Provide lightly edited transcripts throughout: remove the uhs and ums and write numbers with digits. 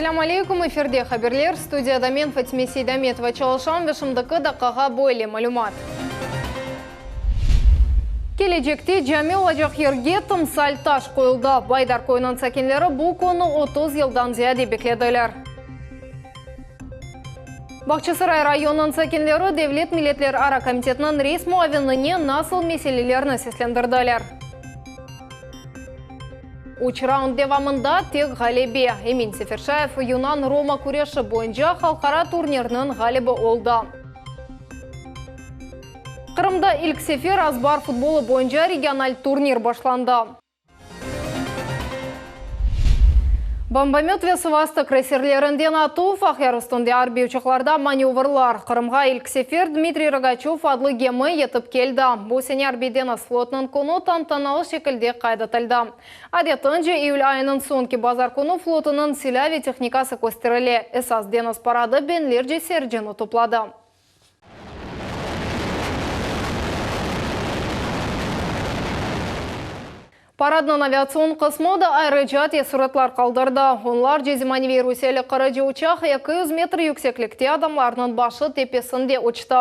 Esselâmu aleykum, efirde haberler, studiyada men Fatime Seydametova çalışam ve şimdiki daqqağa böyle malümat. Kelecekte cami olacaq yerge tımsal taş qoyuldı. Baydar köyüniñ sakinleri bu künni 30 yıldan ziyade beklediler. Bağçasaray rayonınıñ sakinleri Devlet milletlerara komitetiniñ reis muavinine nasıl meselelerni seslendirdiler. Üç raund devamında tek ğalebe, Emin Seferşayev yunan-roma küreşi boyunca halqara turnirniñ ğalibi oldı. Qırımda ilk sefer azbar futbolı boyunca regional turnir başlandı. Bombomöt ve suvastı kreyserlerinden atuv, Aqyar üstünde arbiy uçaqlarda manevrlar. Qırımğa ilk sefer Dmitriy Rogaçöv adlı gemi yetip keldi. Bu sene Arbiy deñiz flotunıñ künü tantanalı şekilde qayd etildi. Adetince, iyül ayınıñ soñki bazar künü flotunıñ silâ ve tehnikası kösterile. Esas deñiz paradı biñlerce seyircini topladı. Paradnıñ aviatsion qısmı da ayrıca teessuratlar qaldırdı. Onlarca zemaneviy rusiyeli qırıcı uçaq 200 metr yükseklikte adamlarnıñ başı tepesinde uçtı.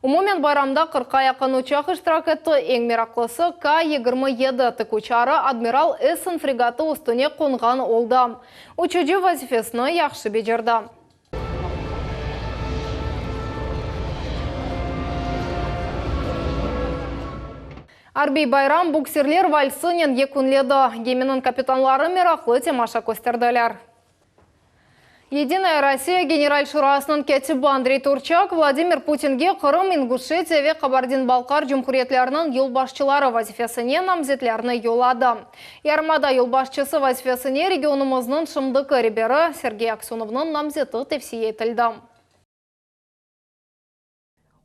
Umumen bayramda qırqqa yaqın uçaq iştirak etti, eñ meraqlısı, K 27 tikuçarı Admiral Essen fregatı üstüne qonğan oldı. Uçucı vazifesini yahşı becerdi. Arbiy bayram buksirler valsınen yekünledi. Geminiñ kapitanları meraqlı temaşa kösterdiler. Yedinaya Rossiya General Şurasınıñ kâtibi Andrey Turçak Vladimir Putinge Qırım, İnguşetiya ve Qabardin-Balqar cumhuriyetleriniñ yolbaşçıları vazifesine namzetlerni yolladı. Yarımada yolbaşçısı vazifesine regionımıznıñ şimdiki reberi Sergey Aksönovnıñ namzeti tevsiye etildi.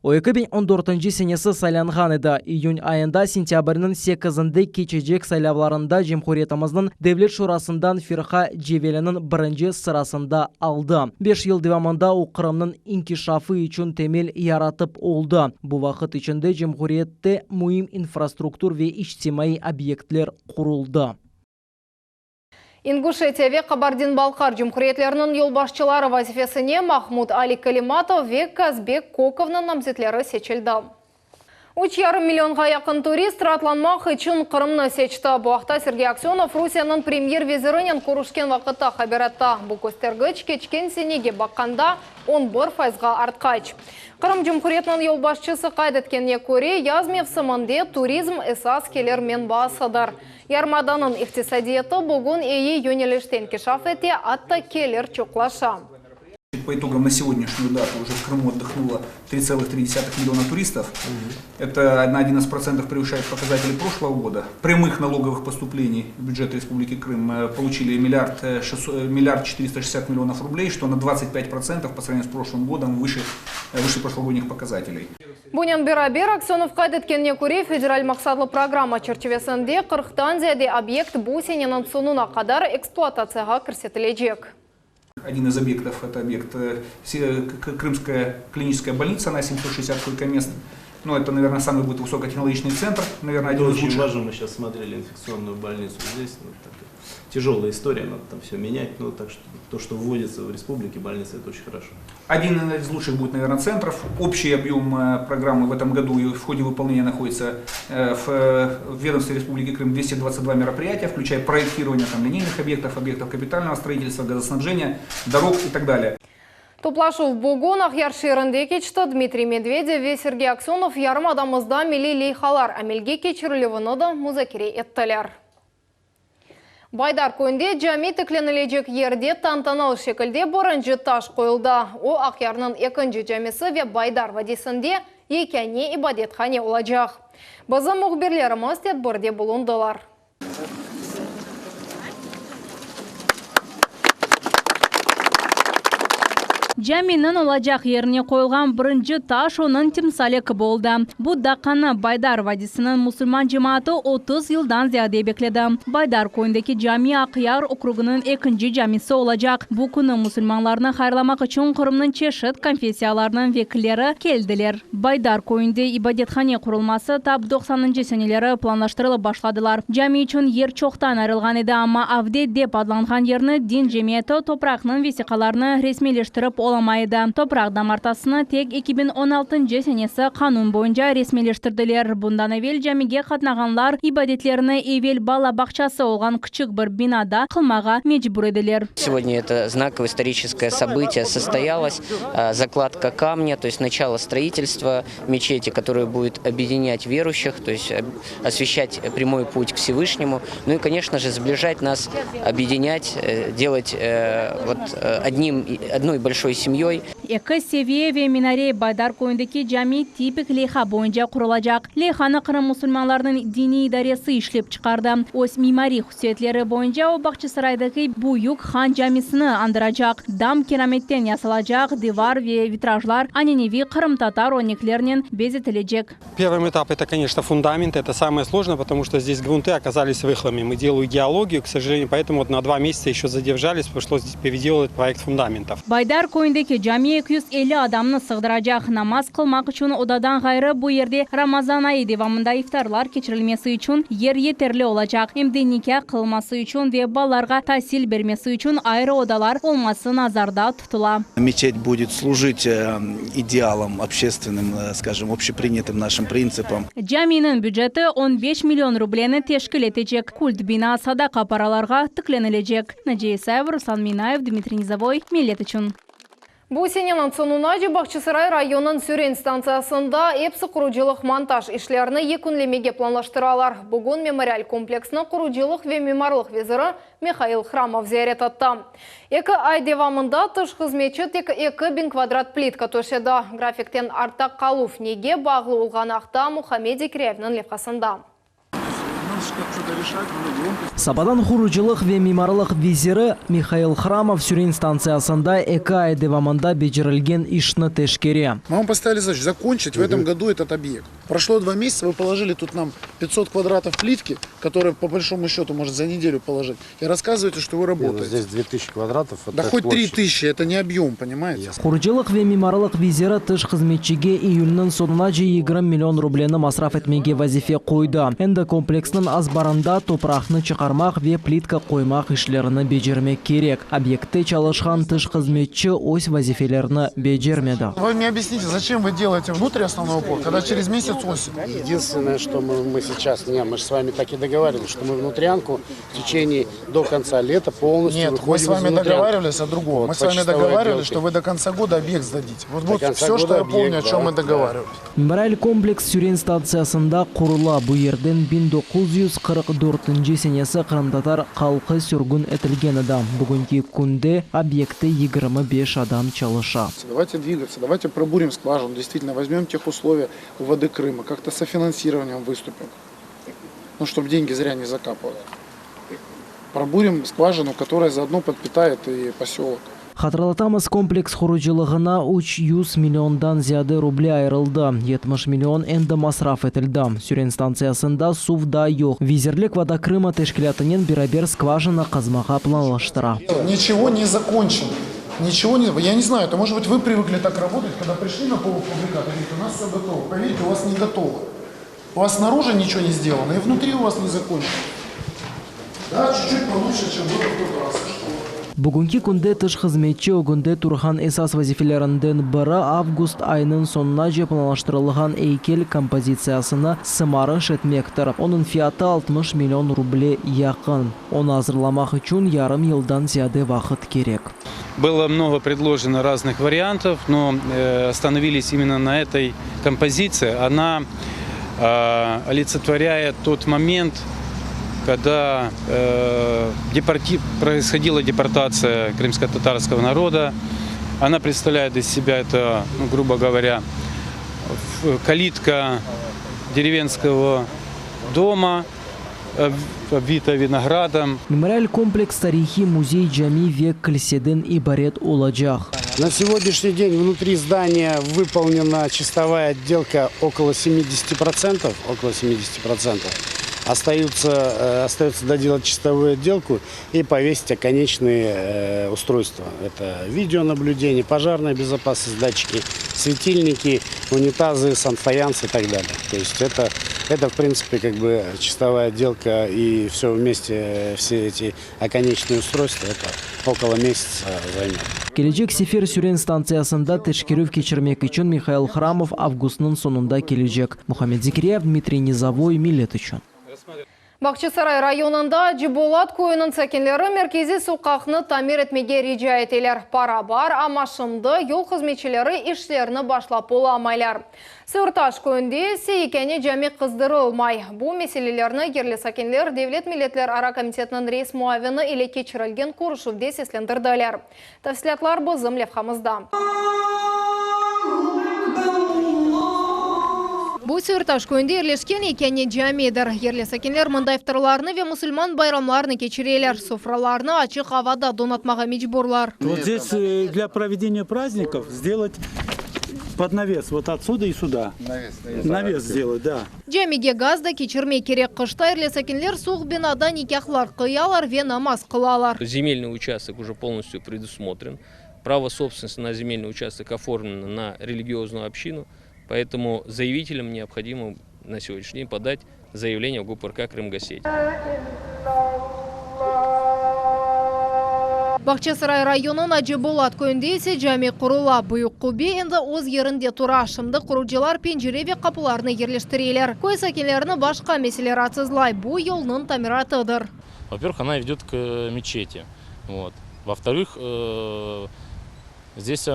O 2014 senesi saylanğan edi. İyün ayında sentâbrniñ sekizinde keçecek saylavlarında cumhuriyetimizniñ Devlet Şurasından firqa ceveliniñ birinci sırasında aldı. Beş yıl devamında o Qırımnıñ inkişafı içün temel yaratıp oldı. Bu vaqıt içinde cumhuriyette müim infrastruktur ve içtimaiy obyektler quruldı. İnguşetiya ve Qabardin-Balqar cumhuriyetleriniñ yolbaşçıları vazifesine Mahmud Ali Kalimatov ve Kazbek Kokovnıñ namzetleri seçildi. Üç yarım millionğa yaqın turist raatlanmaq içün Qırımnı seçti. Bu aqta Sergey Aksönov Rusiyeniñ premyer-vezirinen körüşken vaqıtta haber etti. Bu köstergiç keçken senege baqqanda 11 fayızğa artqaç. Qırım Cumhuriyetiniñ yolbaşçısı qayd etkenine köre, yaz mevsiminde turizm esas kelir menbaasıdır. Yarımadanıñ iqtisadiyatı bugün eyi yönelişte inkişaf ete, atta kelir çoqlaşa. По итогам на сегодняшнюю дату уже в Крыму отдохнуло 3,3 миллиона туристов. Это на 11% превышает показатели прошлого года. Прямых налоговых поступлений в бюджет Республики Крым э, получили миллиард, 600, э, миллиард 460 миллионов рублей, что на 25% по сравнению с прошлым годом выше, э, выше прошлогодних показателей. Bunen beraber, Aksönov qayd etkenine köre, federal maqsatlı programma çerçivesinde qırqtan ziyade obyekt bu seneniñ soñuna qadar ekspluatatsiyağa kirsetilecek. Один из объектов, это объект Крымская клиническая больница на 760 койко-мест. Ну, это, наверное, самый будет высокотехнологичный центр, наверное, один Это из очень лучших. важно, мы сейчас смотрели инфекционную больницу здесь. Ну, так, тяжелая история, надо там все менять. Ну, так что то, что вводится в республике, больница, это очень хорошо. Один из лучших будет, наверное, центров. Общий объем э, программы в этом году и в ходе выполнения находится э, в э, ведомстве Республики Крым 222 мероприятия, включая проектирование там, линейных объектов, объектов капитального строительства, газоснабжения, дорог и так далее. Toplaşuv bugün Aqyar şeerinde keçti. Dmitriy Medvedev ve Sergey Aksönov yarımadamızda milliy leyhalar amelge keçirilüvini de muzakere ettiler. Baydar köyünde cami tiklenilecek yerde tantanalı şekilde birinci taş qoyuldı. O, Aqyarnıñ ekinci camisi ve Baydar vadiysinde yekâne ibadethane olacaq. Bizim mühbirlerimiz tedbirde bulundılar. Caminiñ olacaq yerine qoyulğan birinci taş onıñ timsali kibi oldı. Bu daqqanı Baydar vadisiniñ musulman cemaatı 30 yıldan ziyade bekledi. Baydar köyündeki cami Aqyar okrugınıñ ekinci camisi olacaq. Bu künü musulmanlarnı hayırlamaq içün Qırımnıñ çeşit konfessiyalarınıñ vekilleri keldiler. Baydar köyünde ibadethane qurulması tap doqsanıncı seneleri planlaştırılıp başladılar. Cami içün yer çoqtan ayırılğan edi, amma Avdet dep adlanğan yerni din cemiyeti topraqnıñ vesiqalarını resmiyleştirip olamay edi. Topraq damartasını tek 2016-ncı senesi qanun boyunca resmiyleştirdiler. Bundan evel camige qatnağanlar ibadetlerini evel bala bağçası olğan küçük bir binada qılmağa mecbur ediler. Segodnâ eto znakovoye istoriçeskoye sobıtiye sostoyalось, zakladka kamnâ, to est načalo stroitelstva meçeti, kotoroye budet obedinât veruşih, to est osveşçat prâmoy put k Vsevyşnemu, nu i, koneçno je, zbližat nas, obedinât, delat vot odnim, odnoy bolşoy semyoy. Eki seviye ve minare Baydar köyündeki cami tipik leyha boyunca qurulacaq. Leyhanı Qırım musulmanlarınıñ diniy idaresi işlep çıqardı. Öz mimariy hususiyetleri boyunca o Bağçasaraydaki Büyük Han camisini añdıracaq. Dam keramitten yasalacaq, divar ve vitrajlar ananeviy qırımtatar örneklernen bezetilecek. Первый этап это, конечно, фундамент, это самое сложное, потому что здесь грунты оказались рыхлыми. Мы делаю геологию, к сожалению, поэтому вот на два месяца еще задержались, пришлось переделывать проект фундаментов. Baydar köyündeki cami 250 adamnı sığdıracaq. Namaz qılmaq içün odadan ğayrı bu yerde Ramazan ayı devamında iftarlar keçirilmesi içün yer yeterli olacaq. Em de nikâh qılınması içün ve balalarğa tasil bermesi içün ayrı odalar olması nazarda tutula. Мечеть будет служить идеалам общественным, скажем, общепринятым нашим принципам. Caminiñ büceti 15 million rubleni teşkil etecek. Kult bina sadaqa paralarğa tiklenilecek. Naciye İsayeva, Ruslan Minayev, Dmitriy Nizovoy, Millet içün. Bu seneniñ soñunace Bağçasaray rayonınıñ Süren stantsiyasında epsi qurucılıq-montaj işlerini yekünlemege planlaştıralar. Bugün memorial kompleksni qurucılıq ve mimarlıq veziri Mihail Hramov ziyaret etti. Eki ay devamında tış hızmetçi tek 2000 kvadrat plitka töşedi. Grafikten artta qaluv nege bağlı olğanı aqta Muhammed Zekiryevniñ levhasında. Sabadan qurucılıq ve mimarlıq veziri Mihail Hramov Süren stantsiyasında eki ay devamında becerilgen işni teşkere. Мы вам поставили задачу закончить в этом году этот объект. Прошло два месяца, вы положили тут нам 500 квадратов плитки, которые по большому счету может за неделю положить, и рассказываете, что вы Не, ну работаете. Здесь 2000 квадратов. Да это хоть площадь. 3000, это не объем, понимаете? Qurucılıq ve mimarlıq veziri tış hızmetçige iyülniñ soñunace 20 million rubleni masraf etmege vazife qoydı. Endi kompleksniñ azbarında topraqnı çıqarmaq ve plitka qoymaq işlerini becermek kerek. Obyektte çalışqan tış hızmetçi öz vazifelerini becermedi. Вы мне объясните, зачем вы делаете внутрь основной упор, когда через месяц осень? Единственное, что мы, мы сейчас, не, мы же с вами так и договаривались, что мы внутрянку в течение до конца лета полностью Нет, мы выходим с вами из внутрянки. договаривались о другом. Вот, мы с по вами чистовой договаривались, отделке. что вы до конца года объект сдадите. Вот, До вот конца все, что года я помню, объект, о чем да, мы да. договаривались. Memorial kompleks Süren stantsiyasında qurula. Bu yerden 1944 senesi qırımtatar halqı sürgün etilgen edi. Bugünki künde obyektte 25 adam çalışa. Давайте двигаться, давайте пробурим скважину, действительно возьмем техусловия у воды Крыма, как-то софинансированием выступим, ну, чтобы деньги зря не закапывали. Пробурим скважину, которая заодно подпитает и поселок. Hatırlatamız, kompleks qurucılığına 300 milliondan ziyade ruble ayırıldı. 70 million endi masraf etildi. Süren stantsiyasında suv da yoq. Vezirlik Voda Krıma teşkilâtınen beraber skvajina qazmağa planlaştıra. Ничего не закончено. Ничего не... Я не знаю, это может быть вы привыкли так работать, когда пришли на полуфабрикат и говорите, у нас все готово. Поверьте, у вас не готово. У вас снаружи ничего не сделано, и внутри у вас не закончено. Да, чуть-чуть получше, чем было в тот раз. И что? Bugünki künde tış hızmetçi ögünde turğan esas vazifelerinden biri avgust ayınıñ soñunace planlaştırılğan eykel kompozitsiyasını sımarış etmektir. Onıñ fiyatı 60 million ruble yaqın. Onı azırlamaq içün yarım yıldan ziyade vaqıt kerek. Было много предложено разных вариантов, но остановились именно на этой композиции. Она олицетворяет тот момент, когда происходила депортация крымско-татарского народа. Она представляет из себя это, ну, грубо говоря, калитка деревенского дома, обвитая виноградом. Memorial kompleks tarihiy müzey, cami ve kilseden ibaret olacaq. На сегодняшний день внутри здания выполнена чистовая отделка около 70%, около 70%. Остаются, э, остается доделать чистовую отделку и повесить оконечные э, устройства. Это видеонаблюдение, пожарная безопасность, датчики, светильники, унитазы, санфаянс и так далее. То есть это, это в принципе, как бы чистовая отделка и все вместе, все эти оконечные устройства, это около месяца займет. Kelecek sefer Süren stantsiyasında teşkerüv keçirmek içün Mihail Hramov avgustnıñ soñunda kelecek. Muhammed Zekiryayev, Dmitriy Nizovoy, Millet içün. Bağçasaray rayonında Acıbolat köyüniñ sakinleri merkeziy soqaqnı tamir etmege rica eteler. Para bar, amma şimdi yol hızmetçileri işlerini başlap olamaylar. Sığırtaş köyünde ise yekâne cami qızdırılmay. Bu meselelerni yerli sakinler Devlet milletlerara komitetiniñ reis muavini ile keçirilgen körüşüvde seslendirdiler. Tafsilâtlar bizim levhamızda. Bu Sığırtaş köyünde yerleşken yekâne camidir. Yerli sakinler mında iftarlarnı ve musulman bayramlarını keçireler, sofralarnı açıq avada donatmağa mecburlar. Вот здесь для проведения праздников сделать под навес, вот отсюда и сюда. Навес сделать, да. Camige gaz da keçirmek kerek. Qışta yerli sakinler suvuq binada nikâhlar qıyalar ve namaz qılalar. Земельный участок уже полностью предусмотрен. Право собственности на земельный участок оформлено на религиозную общину, поэтому заявителям необходимо на сегодняшний день подать заявление в ГУПРК «Крымгазсеть». Bağçasaray rayonınıñ Acıbolat köyünde ise cami qurula. Büyük qubbe endi öz yerinde tura. Şimdi qurucılar pencere ve qapılarnı yerleştireler. Köy sakinlerini başqa mesele raatsızlay, bu yolnıñ tamiratıdır. Во-первых, она ведет к мечети. Вот. Во-вторых, здесь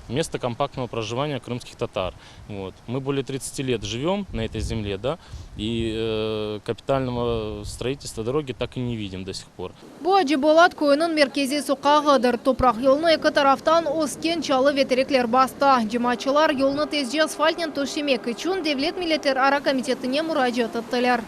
место компактного проживания крымских татар. Вот. Мы более 30 лет живем на этой земле, да, и э, капитального строительства дороги так и не видим до сих пор. Bu Acıbolat köyüniñ merkeziy soqağıdır. Topraq yolnı eki taraftan ösken çalı ve terekler bastı. Cemaatçılar yolnı tezce asfaltnen töşemek içün Devlet milletlerara komitetine muracaat ettiler.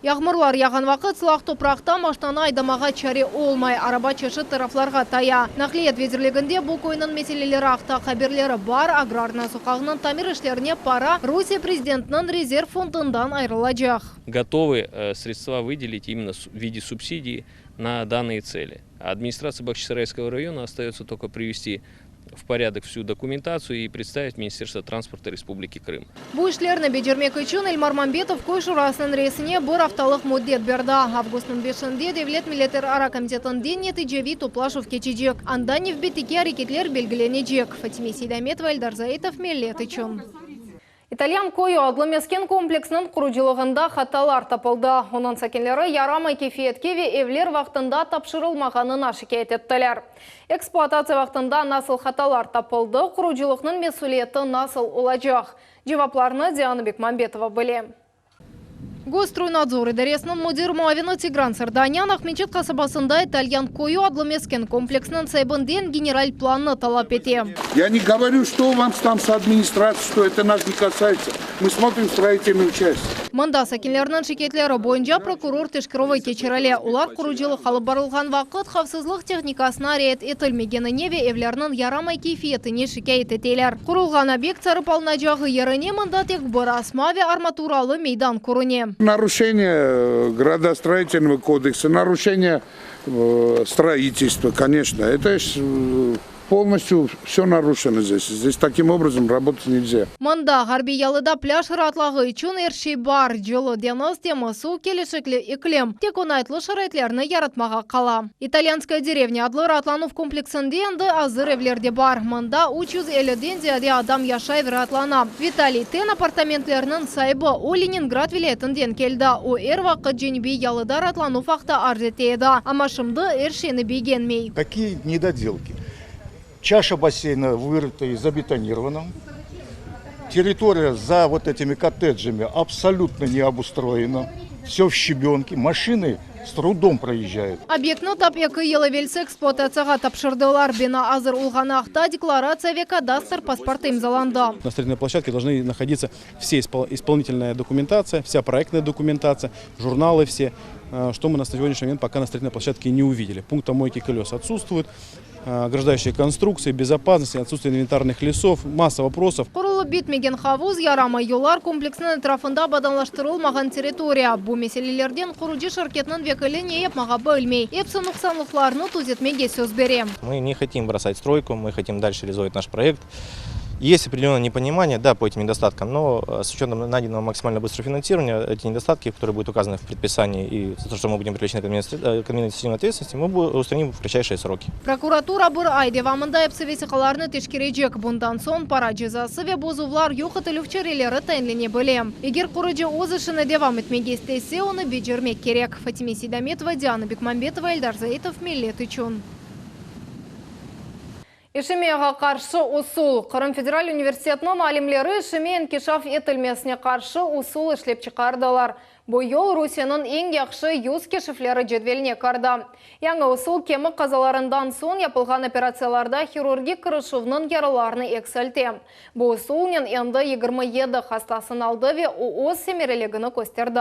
Yağmurlar yağğan vaqıt sılaq topraqta maşnanı aydamağa çare olmay, araba çeşit taraflarğa taya. Naqliyat vezirliginde bu köyniñ meseleleri aqta haberleri bar, Agrarnaya soqağınıñ tamir işlerine para Rusiye prezidentiniñ rezerv fondundan ayırılacaq. Gotovı sredstva выделить именно в виде субсидий на данные цели. Администрации Бахчисарайского района остается только привести в порядок всю документацию и представить в Министерство транспорта Республики Крым. Bu işlerni becermek içün Elmar Mambetov köy şurasınıñ reisine bir aftalıq müddet berdi. Avgustnıñ beşinde Devlet milletlerara komitetinde neticeviy toplaşuv keçecek, anda nevbetteki areketler belgilenecek. Fatime Seydametova, Eldar Zaitov, Millet içün. İtalyan köyü adlı mesken kompleksiniñ qurucılığında hatalar tapıldı. Onıñ sakinleri yaramay keyfiyetke ve evler vaqtında tapşırılmağanına şikâyet ettiler. Ekspluatatsiya vaqtında nasıl hatalar tapıldı, qurucılıqnıñ mesüliyeti nasıl olacaq? Cevaplarnı Diana Bekmambetova bile. Gosstroynadzor idaresiniñ müdir muavini Tigran Sardanyan Aqmeçit qasabasında İtalyan köyü adlı mesken kompleksiniñ saibinden general plannı talap ete. Я не говорю, что вам там с администрацией, что это нас не касается. Мы смотрим строительную часть. Mında sakinlerniñ şikâyetleri boyunca prokuror teşkerüvi keçirile. Olar qurucılıq alıp barılğan vaqıt havfsızlıq tehnikasına riayet etilmegenine ve evlerniñ yaramay keyfiyetine şikâyet eteler. Qurulğan obyekt sarıp alınacağı yerine mında tek bir asma ve armaturalı meydan körüne. Нарушение градостроительного кодекса, нарушение строительства, конечно. Это полностью все нарушено здесь. Здесь таким образом работать нельзя. Mında Ğarbiy yalıda plâj raatlığı içün er şey bar, cıllı deñiz, temiz suv, kelişikli iklim. Tek oñaytlı şaraitlerni yaratmağa qala. İtalyanskaya derevnâ adlı raatlanuv kompleksinde endi azır evler de bar. Mında 350-den ziyade adam yaşay ve raatlana. Vitaliy Ten apartamentlerniñ saibi, o Leningrad vilâyetinden keldi. O er vaqıt Cenübiy yalıda raatlanuv aqta arz ete edi, amma şimdi er şeyni begenmey. Какие недоделки? Чаша бассейна вырыта и забетонирована. Территория за вот этими коттеджами абсолютно не обустроена. Все в щебенке. Машины с трудом проезжают. Obyektni tap eki yıl evelsi ekspluatatsiyağa tapşırdılar. Bina azır olğanı aqta deklaratsiya ve kadastr pasportı imzalandı. На строительной площадке должны находиться все исполнительная документация, вся проектная документация, журналы все, что мы на сегодняшний момент пока на строительной площадке не увидели. Пункта мойки колес отсутствует. ограждающие конструкции, безопасности, отсутствие инвентарных лесов, масса вопросов. Qurulıp bitmegen havuz, yaramay yollar kompleksiniñ etrafında abadanlaştırılmağan territoriya. Bu meselelerden qurucı şirketniñ vekili ne yapmağa bilmey. Epsi nuqsanlıqlarnı tüzetmege söz bere. Мы не хотим бросать стройку, мы хотим дальше реализовать наш проект. Есть определенное непонимание, да, по этим недостаткам, но э, с учетом найденного максимально быстрого финансирования, эти недостатки, которые будут указаны в предписании и за то, что мы будем привлечены к э, административной ответственности, мы устраним в кратчайшие сроки. Prokuratura bir ay devamında epsi vesiqalarnı teşkerecek. Bundan soñ para cezası ve bozuvlar yoq etilüv çareleri tayinlene bile. Eger qurucı öz işini devam etmege istese, onı becermek kerek. Fatime Seydametova, Diana Bekmambetova, Eldar Zaitov, Millet içün. İşemiyağa qarşı usul. Qırım federal universitetiniñ alimleri işemiya inkişaf etilmesine qarşı usul işlep çıqardılar. Bu yol Rusiyeniñ eñ yahşı yüz keşifleri cedveline kirdi. Yañı usul kemik qazalarından soñ yapılğan operatsiyalarda hirurgik kirişüvniñ yaralarını eksilte. Bu usulnen endi 27 hasta sınaldı ve o öz semereligini kösterdi.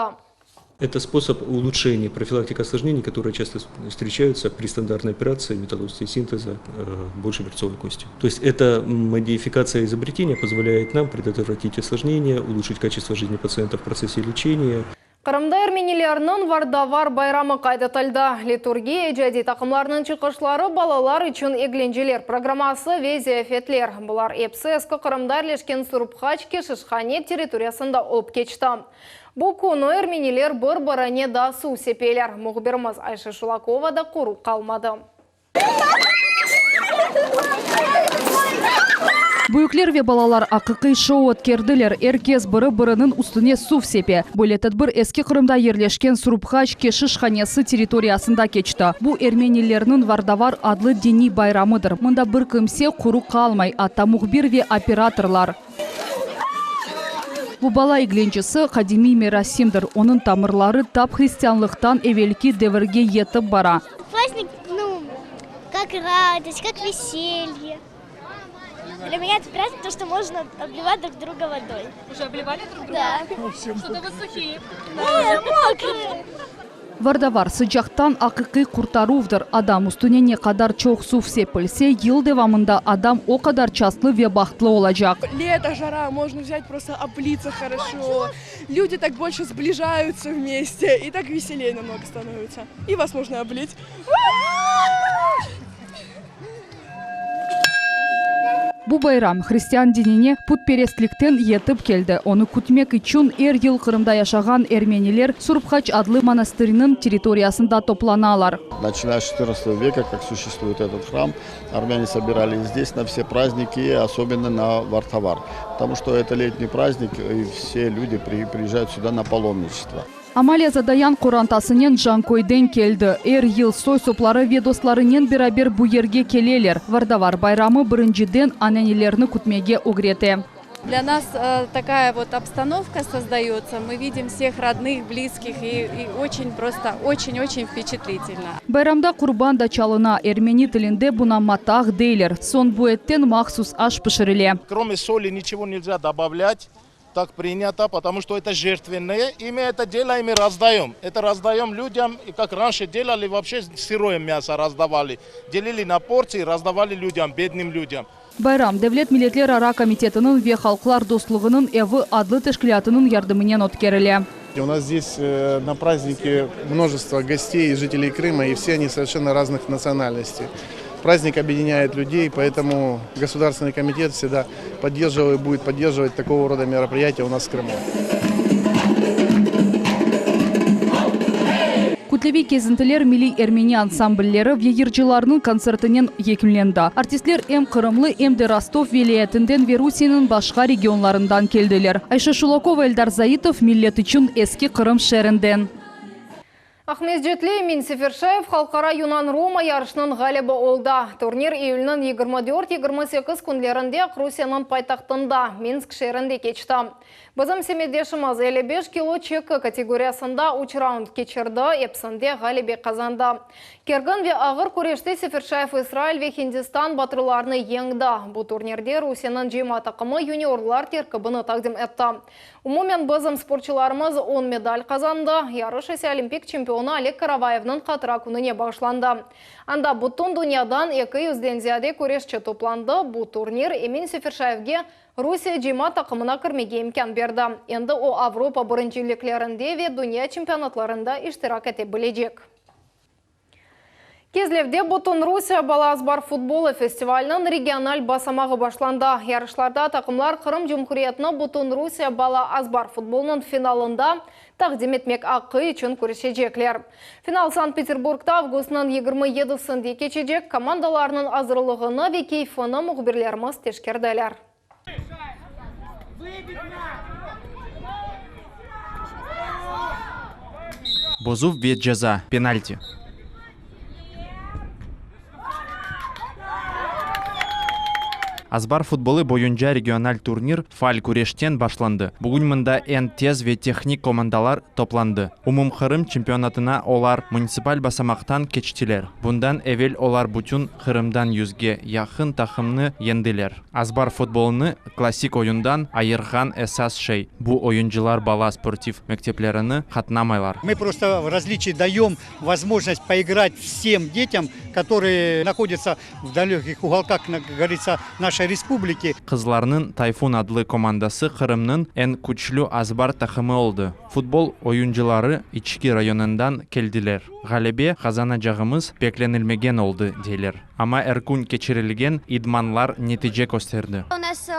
Это способ улучшения профилактики осложнений, которые часто встречаются при стандартной операции металлоостеосинтеза э, большеберцовой кости. То есть эта модификация изобретения позволяет нам предотвратить осложнения, улучшить качество жизни пациента в процессе лечения. Qırımda ermenilerniñ Vardavar bayramı qayd etildi. Liturgiya, icadiy taqımlarnıñ çıqışları, balalar içün eglenceler programması ve ziyafetler, bular episi Eski Qırımda yerleşken Surb Haç keşişhane territoriyasında olıp keçti. Bu künü ermeniler bir-birine da suv sepeler. Mühbirimiz Ayşe Şulakova da quru qalmadı. Büyükler ve balalar aqiqiy şou ötkerdiler, er kes biri-biriniñ üstüne suv sepe. Böyle tedbir Eski Qırımda yerleşken Surb Haç keşişhanesi territoriyasında keçti. Bu ermenilerniñ Vardavar adlı diniy bayramıdır. Mında bir kimse quru qalmay, atta mühbir ve operatorlar. Bu bala eglencesi qadimiy merasimdir, onıñ tamırları tap hristianlıqtan evelki devirge yetip bara. Prazdnik, nu, kak radost, kak veselye. Dlâ menya etot prazdnik, to, çto mojno oblivat drug druga vodoy. Uje oblivali drug druga? Da. Çto-to vı suhiye. Ne, mokroye. Vardavar, sıcaqtan aqiqiy qurtaruvdır. Adam üstüne ne qadar çoq suv sepilse, yıl devamında adam o qadar çastlı ve bahtlı olacaq. Leto, jara, mojno vzять prosto oblиться хорошо. Люди так больше сближаются вместе, и так веселее намного становится. И вас можно облить. Bu bayram hristian dinine putperestlikten yetip keldi. Onı kütmek içün er yıl Qırımda yaşağan ermeniler Surb Haç adlı monastırnıñ territoriyasında toplanalar. Начиная с четырнадцатого века, как существует этот храм, армяне собирались здесь на все праздники, и особенно на Вартавар, потому что это летний праздник, и все люди приезжают сюда на паломничество. Амалия Задаян qorantasınen Canköyden keldi. Er yıl soy-sopları ve dostlarınen beraber bu yerge keleler. Vardavar bayramı birinciden ananelerni kütmege ögrete. Для нас такая вот обстановка создается, мы видим всех родных, близких и и очень просто очень очень впечатлительно. Bayramda qurban da çalına, ermeni tilinde buña matah deyler. Soñ bu etten mahsus aş pişirile. Кроме соли ничего нельзя добавлять, так принято, потому что это жертвенное, и мы это делаем и раздаем. Это раздаем людям, и как раньше делали, вообще сырое мясо раздавали. Делили на порции, раздавали людям, бедным людям. Bayram Devlet milletlerara komitetiniñ ve Halqlar dostluğınıñ evi adlı teşkilâtınıñ yardımınen ötkerile. У нас здесь на празднике множество гостей, жителей Крыма, и все они совершенно разных национальностей. Праздник объединяет людей, поэтому Государственный комитет всегда поддерживал и будет поддерживать такого рода мероприятия у нас в Крыму. Kütleviy kezintiler milliy ermeni ansamblleri ve yırcılarnıñ kontsertinen yekünlendi. Artistler em qırımlı, em de Rostov vilâyetinden ve Rusiyeniñ başqa regionlarından keldiler. Ayşe Şulakova, Eldar Zaitov, Millet içün, Eski Qırım şeerinden. Aqmescitli Emin Seferşayev halqara yunan-roma yarışınıñ ğalibi oldı. Turnir iyülniñ 24, 28 künlerinde Aqrusiyeniñ paytahtında, Minsk şeerinde keçti. Bizim semetdeşimiz 55 kilo çeki kategoriyasında üç raund keçirdi, episinde ğalebe qazandı. Kergin ve ağır küreşte Seferşayev İsrail ve Hindistan batırlarını yeñdi. Bu turnirde Rusiyeniñ cıyma taqımı yuniorlar terkibini taqdim etti. Umumen bizim sportçularımız on medal qazandı, yarış ise olimpik çempionı Oleg Karavayevniñ hatıra kününe bağışlandı. Anda bütün dünyadan eki yüzden ziyade küreşçi toplandı, bu turnir Emin Seferşayevge Rusiye cıyma taqımına kirmege imkân berdi. Endi o Avropa birinciliklerinde ve dünya çempionatlarında iştirak ete bilecek. Kezlevde Bütünrusiye bala azbar futbolı festivaliniñ regional basamağı başlandı. Yarışlarda taqımlar Qırım Cumhuriyetini Bütünrusiye bala azbar futbolınıñ finalında taqdim etmek aqqı içün küreşecekler. Final Sankt-Peterburgda avgustnıñ 27-sinde keçecek. Komandalarnıñ azırlığını ve keyfini mühbirlerimiz teşkerdiler. Bozuv ve ceza, penalti. Azbar futbolı boyunca regional turnir faal küreşten başlandı. Bugün mında eñ tez ve tehnik komandalar toplandı. Umumqırım çempionatına olar munitsipal basamaqtan keçtiler. Bundan evel olar bütün Qırımdan yüzge yaqın taqımnı yeñdiler. Azbar futbolını klassik oyundan ayırğan esas şey, bu oyuncılar bala sportiv mekteplerini qatnamaylar. Мы просто в различии даем возможность поиграть всем детям, которые находятся в далеких уголках, как говорится, нашей республики. Qızlarnıñ Tayfun adlı komandası Qırımnıñ eñ küçlü azbar taqımı oldı. Futbol oyuncıları İçki rayonından keldiler. Ğalebe qazanacağımız beklenilmegen oldı, deyler. Amma er kün keçirilgen idmanlar netice kösterdi. U nas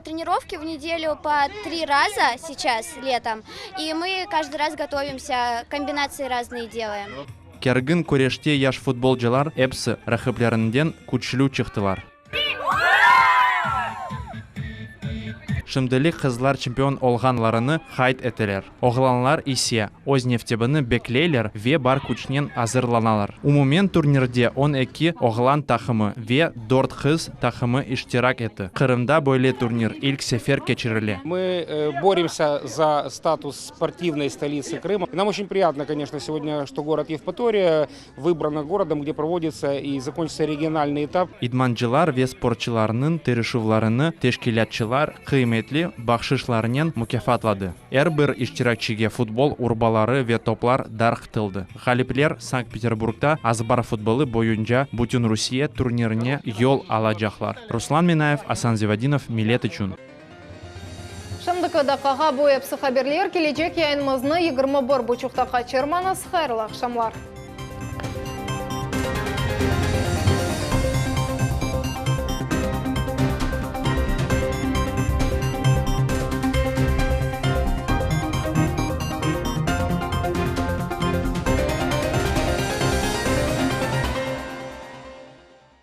trenirovki v nedelyu po tri raza seyças letom, i mı každıy raz gotovimsâ, kombinatsii raznıye delayem. Kergin küreşte yaş futbolcılar episi raqiplerinden küçlü çıqtılar. Şimdilik qızlar çempion olğanlarını qayd eteler, oğlanlar ise öz nevtebini bekleyler ve bar küçnen azırlanalar. Umumen turnirde 12 oğlan taqımı ve dört qız taqımı iştirak etti. Qırımda böyle turnir ilk sefer keçirile. Мы боремся за статус спортивной столицы Крыма. Нам очень приятно, конечно, сегодня, что город Евпатория выбрана городом, где проводится и закончится региональный этап. İdmancılar ve sportçılarnıñ tırışuvlarını teşkilâtçılar qıymetli bahşışlarnen mukâfatladı. Er bir iştirakçige futbol urbaları ve toplar darqtıldı. Ğalipler Sankt-Peterburgda azbar futbolı boyunca Bütünrusiye turnirine yol alacaqlar. Ruslan Minayev, Asan Zivadinov, Millet içün. Şimdiki daqqağa bu epsi haberler. Kelecek yayınımıznı 21 buçuqta qaçırmañız. Hayırlı aqşamlar.